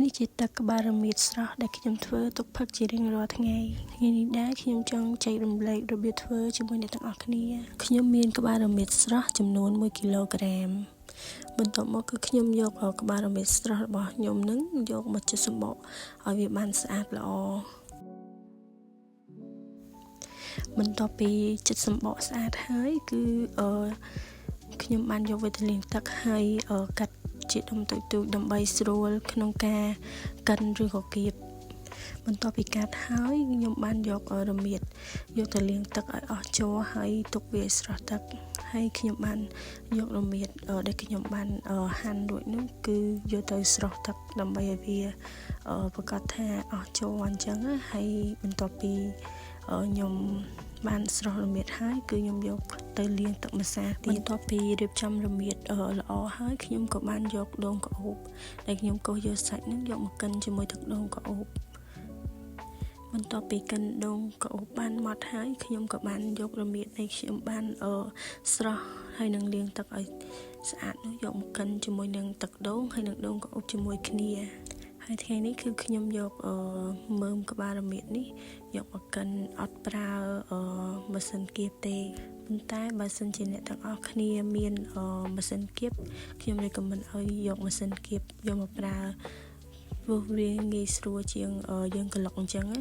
នេះជាទឹកក្បាលរមៀតស្រស់ដែលខ្ញុំធ្វើទុកផឹកជារៀងរាល់ថ្ងៃថ្ងៃនេះដែរខ្ញុំចង់ចែករំលែករបៀបធ្វើជាមួយអ្នកទាំងអស់គ្នាខ្ញុំមានក្បាលរមៀតស្រស់ចំនួន1គីឡូក្រាមបន្ទាប់មកគឺខ្ញុំយកក្បាលរមៀតស្រស់របស់ខ្ញុំនឹងយកមកចិតសម្បកឲ្យវាបានស្អាតល្អបន្ទាប់ពីចិតសម្បកស្អាតហើយគឺអឺខ្ញុំបានយកវាទៅលាងទឹកហើយកាត់ជាដុំតូចៗដើម្បីស្រួលក្នុងការកិនឬក៏គៀបបន្ទាប់ពីកាត់ហើយខ្ញុំបានយករមៀតយកទៅលាងទឹកឲ្យអស់ជ័រហើយទុកវាឲ្យស្រស់ទឹកហើយខ្ញុំបានយករមៀតដែលខ្ញុំបានហាន់រួចនោះគឺយកទៅស្រស់ទឹកដើម្បីឲ្យវាប្រកាសថាអស់ជ័រអញ្ចឹងហើយបន្ទាប់ពីខ្ញុំបានស្រស់រមៀតហើយគឺខ្ញុំយកទៅលាងទឹកម្សាទៀតបន្ទាប់ពីរៀបចំរមៀតល្អហើយខ្ញុំក៏បានយកដូងក្រអូបដែលខ្ញុំកោសយកសាច់នឹងយកមកកិនជាមួយទឹកដូងក្រអូបបន្ទាប់ពីកិនដូងក្រអូបបានម៉ត់ហើយខ្ញុំក៏បានយករមៀតដែលខ្ញុំបានស្រស់ហើយនឹងលាងទឹកឲ្យស្អាតនោះយកមកកិនជាមួយនឹងទឹកដូងហើយនឹងដូងក្រអូបជាមួយគ្នាហើយថ្ងៃនេះគឺខ្ញុំយកមើមក្បាលរមៀតនេះយកមកកិនអត់ប្រើម៉ាស៊ីនគៀបទេប៉ុន្តែបើសិនជាអ្នកទាំងអស់គ្នាមានម៉ាស៊ីនគៀបខ្ញុំ recommend ឲ្យយកម៉ាស៊ីនគៀបយកមកប្រើព្រោះវាងាយស្រួលជាងយើងក្លុកអញ្ចឹងណា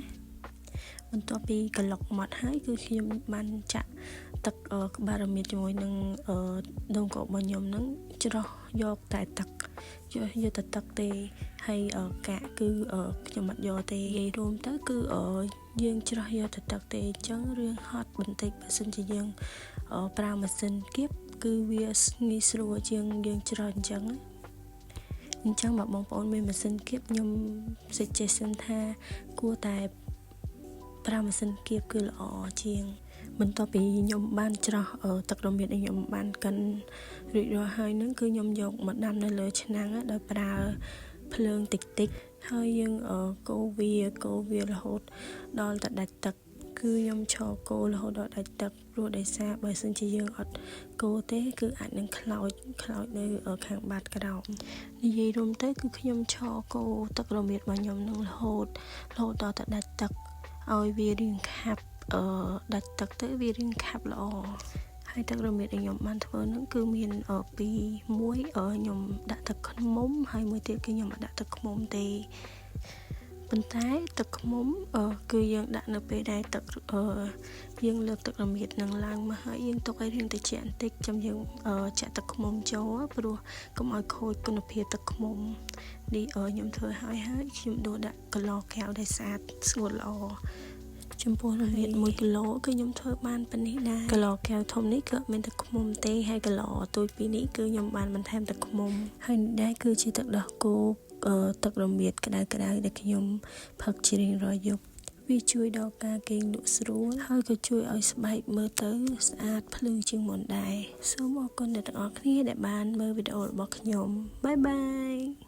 បន្ទាប់ពីក្លុកម៉ត់ហើយគឺខ្ញុំបានចាក់ទឹកក្បាលរមៀតជាមួយនឹងដូងក្រអូបរបស់ខ្ញុំនឹងច្រោះយកតែទឹកយកយកតែទឹកទេហើយកាក់គឺខ្ញុំអត់យកទេនិយាយរួមទៅគឺយើងច្រោះយកតែទឹកទេអញ្ចឹងរឿងហត់បន្តិចបើសិនជាយើងប្រើម៉ាស៊ីនគៀបគឺវាងាយស្រួលជាងយើងច្រោះអញ្ចឹងអញ្ចឹងបើបងប្អូនមានម៉ាស៊ីនគៀបខ្ញុំ suggestion ថាគួរតែប្រើម៉ាស៊ីនគៀបគឺល្អជាងបន្ទាប់ពីខ្ញុំបានច្រោះទឹករមៀតដែលខ្ញុំបានកិនរួចរាល់ហើយនឹងគឺខ្ញុំយកមកដាំនៅលើឆ្នាំងដោយប្រើភ្លើងតិចតិចហើយយើងកូរវាកូរវារហូតដល់តែដាច់ទឹកគឺខ្ញុំឈរកូររហូតដល់ដាច់ទឹកព្រោះដោយសារបើសិនជាយើងអត់កូរទេគឺអាចនឹងខ្លោចខ្លោចនៅខាងបាតក្រោមនិយាយរួមទៅគឺខ្ញុំឈរកូរទឹករមៀតរបស់ខ្ញុំនឹងរហូតរហូតដល់តែដាច់ទឹកឲ្យវារៀងខាប់អឺដាច់ទឹកទៅវារៀងខាប់ល្អហើយទឹករមៀតដែលខ្ញុំបានធ្វើហ្នឹងគឺមានពីរមួយខ្ញុំដាក់ទឹកឃ្មុំហើយមួយទៀតគឺខ្ញុំអត់ដាក់ទឹកឃ្មុំទេប៉ុន្តែទឹកឃ្មុំគឺយើងដាក់នៅពេលដែលទឹកយើងលើកទឹករមៀតនឹងឡើងមកហើយយើងទុកឲ្យរាងត្រជាក់បន្តិចចាំយើងចាក់ទឹកឃ្មុំចូលព្រោះកុំឲ្យខូចគុណភាពទឹកឃ្មុំនេះខ្ញុំធ្វើហើយហើយខ្ញុំដួសដាក់កន្លកែវដែលស្អាតស្ងួតល្អចំពោះរមៀត1គីឡូគឺខ្ញុំធ្វើបានប៉ុណ្នេះដែរកន្លកែវធំនេះគឺអត់មានទឹកឃ្មុំទេហើយកន្លតូចពីរនេះគឺខ្ញុំបានបន្ថែមទឹកឃ្មុំហើយនេះដែរគឺជាទឹកដោះគោទឹករមៀតក្តៅក្តៅដែលខ្ញុំផឹកជារៀងរាល់យប់វាជួយដល់ការគេងលក់ស្រួលហើយក៏ជួយឲ្យស្បែកមើលទៅស្អាតភ្លឺជាងមុនដែរសូមអរគុណអ្នកទាំងអស់គ្នាដែលបានមើលវីដេអូរបស់ខ្ញុំbye bye.